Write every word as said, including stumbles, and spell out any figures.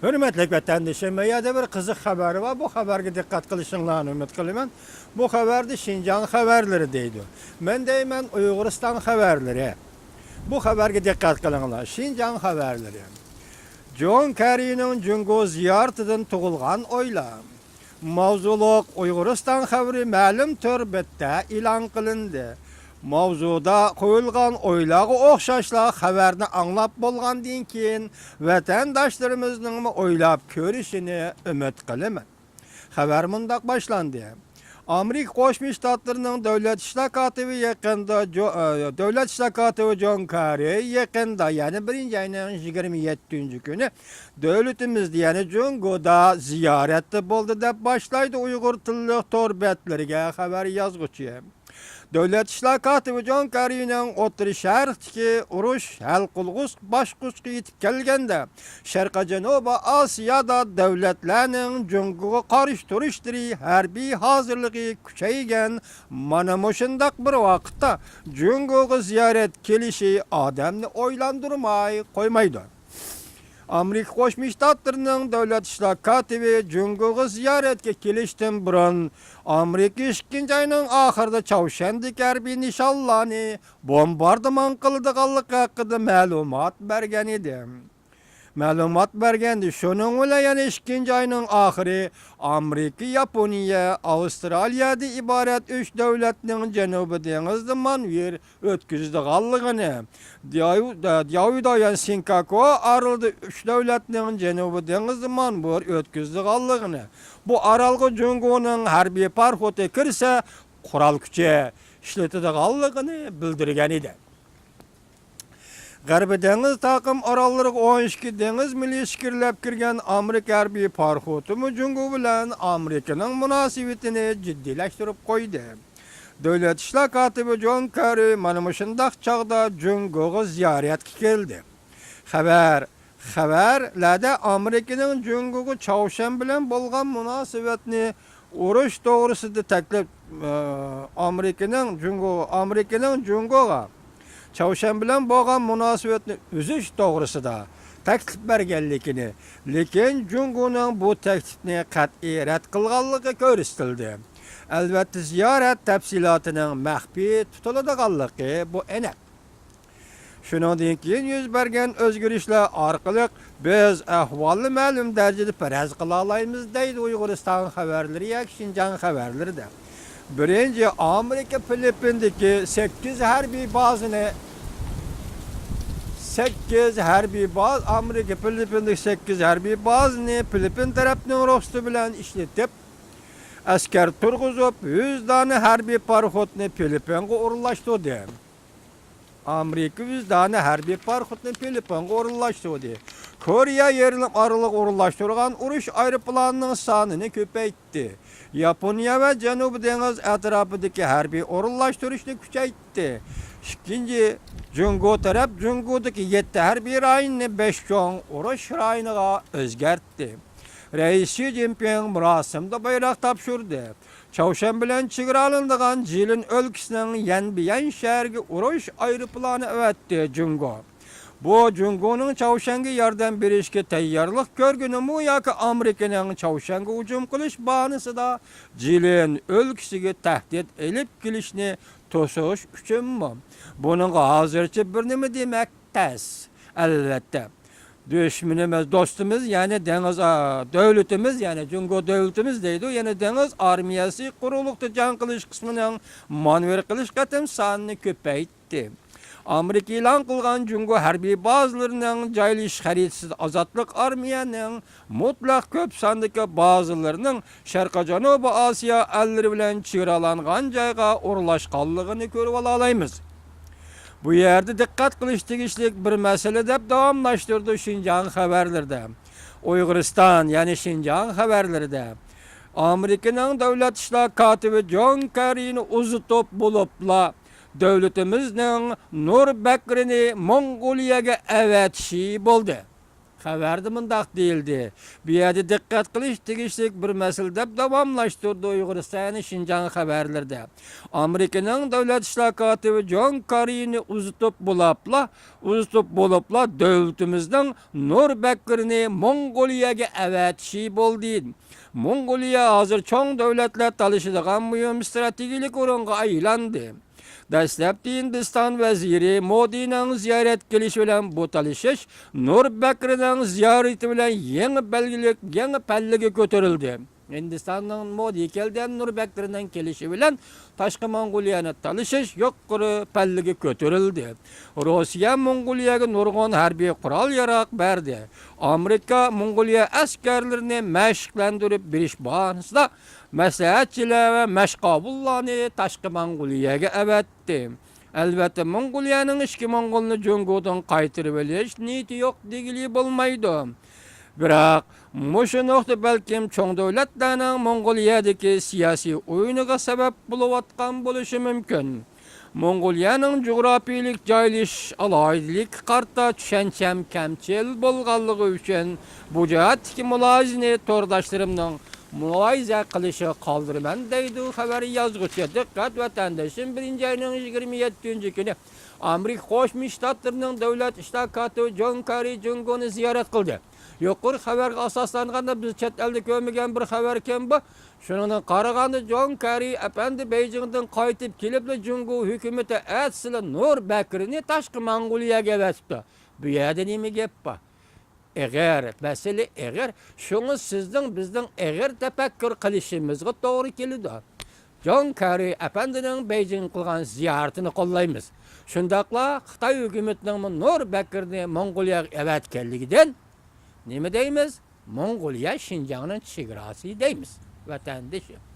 ھۆرمەتلىك ۋەتەندىشىم، بۇ يەردە بىر قىزىق خەۋەر بار. بۇ خەۋەرگە دىققەت قىلىشىڭلارنى ئۈمىد قىلىمەن. بۇ خەۋەردە شىنجاڭ خەۋەرلىرى دەيدۇ. مەن دەيمەن ئۇيغۇرىستان خەۋەرلىرى. بۇ خەۋەرگە دىققەت قىلىڭلار. شىنجاڭ خەۋەرلىرى. جون كەررىنىڭ جۇڭگو زىيارىتىدىن تۇغۇلغان ئويلار. ماۋزۇلۇق ئۇيغۇرىستان خەۋىرى مەلۇم تور بەتتە ئېلان قىلىندى. ماۋزۇدا قويۇلغان ئويلارغا ئوخشاشلا خەۋەرنى ئاڭلاپ بولغاندىن كېيىن، ۋەتەنداشلىرىمىزنىڭمۇ ئويلاپ كۆرۈشىنى ئۈمىد قىلىمەن. خەۋەر مۇنداق باشلاندى. ئامېرىكا قوشما شتاتلىرىنىڭ دۆلەت ئىشلار كاتىپى يېقىندا جو-، ئە، دۆلەت ئىشلار كاتىپى جون كاررى يېقىندا، يەنى بىرىنچى ئاينىڭ يىگىرمە يەتتىنچى كۈنى دۆلىتىمىزدە، يەنى جۇڭگودا زىيارەتتە بولدى، دەپ باشلايدۇ ئۇيغۇر تىللىق تور بەتلىرىگە خەۋەر يازغۇچى. دۆلەت ئىشلار كاتىپى جون كاررىنىڭ ئوتتۇرا شەرقتىكى ئۇرۇش ھەل قىلغۇچ باسقۇچقا يېتىپ كەلگەندە، شەرقىي جەنۇبىي ئاسىيادا دۆلەتلەرنىڭ جۇڭگوغا قارشى تۇرۇشلىرى، ھەربىي ھازىرلىقى كۈچەيگەن مانا مۇشۇنداق بىر ۋاقىتتا جۇڭگوغا زىيارەت كېلىشى ئادەمنى ئويلاندۇرماي قويمايدۇ. ئامېرىكا قوشما شتاتلىرىنىڭ دۆلەت ئىشلار كاتىپى جۇڭگوغا زىيارەتكە كېلىشتىن بۇرۇن، ئامېرىكا ئىككىنچى ئاينىڭ ئاخىرىدا چاۋشيەندىكى ھەربىي نىشانلارنى بومباردىمان قىلىدىغانلىقى ھەققىدە مەلۇمات بەرگەن ئىدى. مەلۇمات بەرگەندە، شۇنىڭ بىلەن يەنە ئىككىنچى ئاينىڭ ئاخىرى ئامېرىكا، ياپونىيە، ئاۋسترالىيەدىن ئىبارەت ئۈچ دۆلەتنىڭ جەنۇبىي دېڭىزدا مانېۋىر ئۆتكۈزىدىغانلىقىنى، دياۋ-، دياۋيۇدا يەنى سىنكاكۇ ئارىلىدا ئۈچ دۆلەتنىڭ جەنۇبىي دېڭىزدا مانېۋىر ئۆتكۈزىدىغانلىقىنى، بۇ ئارالغا جۇڭگونىڭ ھەربىي پاراخوتى كىرسە، قورال كۈچى ئىشلىتىدىغانلىقىنى بىلدۈرگەن ئىدى. غەربىي دېڭىز تاقىم ئاراللىرىغا ئون ئىككى دېڭىز مىلىشىيىسى كىرىپ كىرگەن ئامېرىكا ھەربىي پاراخوتىمۇ جۇڭگو بىلەن ئامېرىكىنىڭ مۇناسىۋىتىنى جىددىيلەشتۈرۈپ قويدى. دۆلەت ئىشلار كاتىپى جون كېررى مانا مۇشۇنداق چاغدا جۇڭگوغا زىيارەتكە كەلدى. خەۋەر، خەۋەرلەردە ئامېرىكىنىڭ جۇڭگوغا چاۋشيەن بىلەن بولغان مۇناسىۋەتنى ئۇرۇش توغرىسىدا تەكلىپ، ئامېرىكىنىڭ جۇڭگو، ئامېرىكىنىڭ جۇڭگوغا چاۋشيەن بىلەن بولغان مۇناسىۋەتنى ئۈزۈش توغرىسىدا تەكلىپ بەرگەنلىكىنى، لېكىن جۇڭگونىڭ بۇ تەكلىپنى قەتئىي رەت قىلغانلىقى كۆرسىتىلدى. ئەلۋەتتە، زىيارەت تەپسىلاتىنىڭ مەخپىي تۇتۇلىدىغانلىقى بۇ ئېنىق. شۇنىڭدىن كېيىن يۈز بەرگەن ئۆزگىرىشلەر ئارقىلىق بىز ئەھۋالنى مەلۇم دەرىجىدە پەرەز قىلالايمىز، دەيدۇ ئۇيغۇرىستان خەۋەرلىرى ياكى شىنجاڭ خەۋەرلىرىدە. بىرىنچى، ئامېرىكا فىلىپپىندىكى سەككىز ھەربىي بازىنى، سەككىز ھەربىي باز-، ئامېرىكا فىلىپپىندىكى سەككىز ھەربىي بازىنى فىلىپپىن تەرەپنىڭ رۇخسىتى بىلەن ئىشلىتىپ، ئەسكەر تۇرغۇزۇپ، يۈز دانە ھەربىي پاراخوتنى فىلىپپىنغا ئورۇنلاشتۇردى. ئامېرىكا يۈز دانە ھەربىي پاراخوتنى فىلىپپىنغا ئورۇنلاشتۇردى. كورېيە يېرىم ئارىلىغا ئورۇنلاشتۇرغان ئۇرۇش ئايروپىلانىنىڭ سانىنى كۆپەيتتى. ياپونىيە ۋە جەنۇبىي دېڭىز ئەتراپىدىكى ھەربىي ئورۇنلاشتۇرۇشنى كۈچەيتتى. ئىككىنچى، جۇڭگو تەرەپ جۇڭگودىكى يەتتە ھەربىي رايوننى بەش چوڭ ئۇرۇش رايونىغا ئۆزگەرتتى. رەئىس شى جىنپىڭ مۇراسىمدا بايراق تاپشۇردى. چاۋشيەن بىلەن چېگرالىنىدىغان جىلىن ئۆلكىسىنىڭ يەنبىيەن شەھىرىگە ئۇرۇش ئايروپىلانى ئەۋەتتى جۇڭگو. بۇ جۇڭگونىڭ چاۋشيەنگە ياردەم بېرىشكە تەييارلىق كۆرگىنىمۇ ياكى ئامېرىكىنىڭ چاۋشيەنگە ھۇجۇم قىلىش باھانىسىدا جىلىن ئۆلكىسىگە تەھدىت ئېلىپ كېلىشنى توسۇش ئۈچۈنمۇ؟ بۇنىڭغا ھازىرچە بىر نېمە دېمەك تەس. ئەلۋەتتە، دۈشمىنىمىز، دوستىمىز، يەنى دېڭىز، ئا، دۆلىتىمىز، يەنى جۇڭگو دۆلىتىمىز دەيدۇ، يەنى دېڭىز ئارمىيەسى قۇرۇقلۇقتا جەڭ قىلىش قىسمىنىڭ مانېۋىر قىلىش قېتىم سانىنى كۆپەيتتى. ئامېرىكا ئېلان قىلغان جۇڭگو ھەربىي بازىلىرىنىڭ جايلىشىش خەرىتىسىدە ئازادلىق ئارمىيەنىڭ مۇتلەق كۆپ ساندىكى بازىلىرىنىڭ شەرقىي جەنۇبىي ئاسىيا ئەللىرى بىلەن چېگرالانغان جايغا ئورۇنلاشقانلىقىنى كۆرۈۋالالايمىز. بۇ يەردە دىققەت قىلىش تېگىشلىك بىر مەسىلە، دەپ داۋاملاشتۇرىدۇ شىنجاڭ خەۋەرلىرىدە. ئۇيغۇرىستان، يەنى شىنجاڭ خەۋەرلىرىدە ئامېرىكىنىڭ دۆلەت ئىشلار كاتىپى جون كېررىنى ئۇزىتىپ بولۇپلا، دۆلىتىمىزنىڭ نۇر بەكرىنى موڭغۇلىيەگە ئەۋەتىشى بولدى. خەۋەردە مۇنداق دېيىلدى، بۇ يەردە دىققەت قىلىش تېگىشلىك بىر مەسىلە، دەپ داۋاملاشتۇردى ئۇيغۇرىستان شىنجاڭ خەۋەرلىرىدە. ئامېرىكىنىڭ دۆلەت ئىشلار كاتىپى جون كاررىنى ئۇزىتىپ بولاپلا، ئۇزىتىپ بولۇپلا دۆلىتىمىزنىڭ نۇر بەكرىنى موڭغۇلىيەگە ئەۋەتىشى بولدى. موڭغۇلىيە ھازىر چوڭ دۆلەتلەر تالىشىدىغان مۇھىم ئىستراتېگىيەلىك ئورۇنغا ئايلاندى. دەسلەپتە ھىندىستان ۋەزىرى مودىنىڭ زىيارەت قىلىشى بىلەن بۇ تالىشىش نۇر بەكرىنىڭ زىيارىتى بىلەن يېڭى بەلگىلىك، يېڭى پەللىگە كۆتۈرۈلدى. ھىندىستاننىڭ مودى كەلدى ھەم نۇر بەكرىنىڭ كېلىشى بىلەن تاشقى موڭغۇلىيەنى تالىشىش يۇقىرى پەللىگە كۆتۈرۈلدى. روسىيە موڭغۇلىيەگە نۇرغۇن ھەربىي قورال-ياراغ بەردى. ئامېرىكا موڭغۇلىيە ئەسكەرلىرىنى مەشىقلەندۈرۈپ بېرىش باھانىسىدا مەسلىھەتچىلەر ۋە مەشقاۋۇللارنى تاشقى موڭغۇلىيەگە ئەۋەتتى. ئەلۋەتتە، موڭغۇلىيەنىڭ ئىچكى موڭغۇلنى جۇڭگودىن قايتۇرۇۋېلىش نىيىتى يوق دېگىلى بولمايدۇ. بىراق، مۇشۇ نۇقتا بەلكىم چوڭ دۆلەتلەرنىڭ موڭغۇلىيەدىكى سىياسىي ئويۇنىغا سەۋەب بولۇۋاتقان بولۇشى مۇمكىن. موڭغۇلىيەنىڭ جۇغراپىيىلىك جايلىشىش ئالاھىدىلىكىگە قارىتا چۈشەنچەم كەمچىل بولغانلىقى ئۈچۈن، بۇ جەھەتتىكى مۇلاھىزىنى تورداشلىرىمنىڭ مۇلاھىزە قىلىشىغا قالدۇرىمەن، دەيدۇ خەۋەر يازغۇچى. دىققەت، ۋەتەندىشىم، بىرىنچى ئاينىڭ يىگىرمە يەتتىنچى كۈنى ئامېرىكا قوشما شتاتلىرىنىڭ دۆلەت ئىشلار كاتىپى جون كاررى جۇڭگونى زىيارەت قىلدى. يۇقىرى خەۋەرگە ئاساسلانغاندا، بىز چەت ئەلدە كۆرمىگەن بىر خەۋەركەن بۇ. شۇنىڭدىن قارىغاندا، جون كاررى ئەپەندى بېيجىڭدىن قايتىپ كېلىپلا، جۇڭگو ھۆكۈمىتى ئەتىسىلا نۇر بەكرىنى تاشقى موڭغۇلىيەگە ئەۋەتىپتۇ. بۇ يەردە نېمە گەپ بار؟ ئېغىر، مەسىلە ئېغىر. شۇڭا سىزنىڭ بىزنىڭ ئېغىر تەپەككۇر قىلىشىمىزغا توغرا كېلىدۇ. جون كاررى ئەپەندىنىڭ بېيجىڭغا قىلغان زىيارىتىنى قوللايمىز. شۇنداقلا خىتاي ھۆكۈمىتىنىڭمۇ نۇر بەكرىنى موڭغۇلىيەگە ئەۋەتكەنلىكىدىن نېمە دەيمىز؟ موڭغۇلىيە شىنجاڭنىڭ چېگراسى دەيمىز، ۋەتەندىشىم.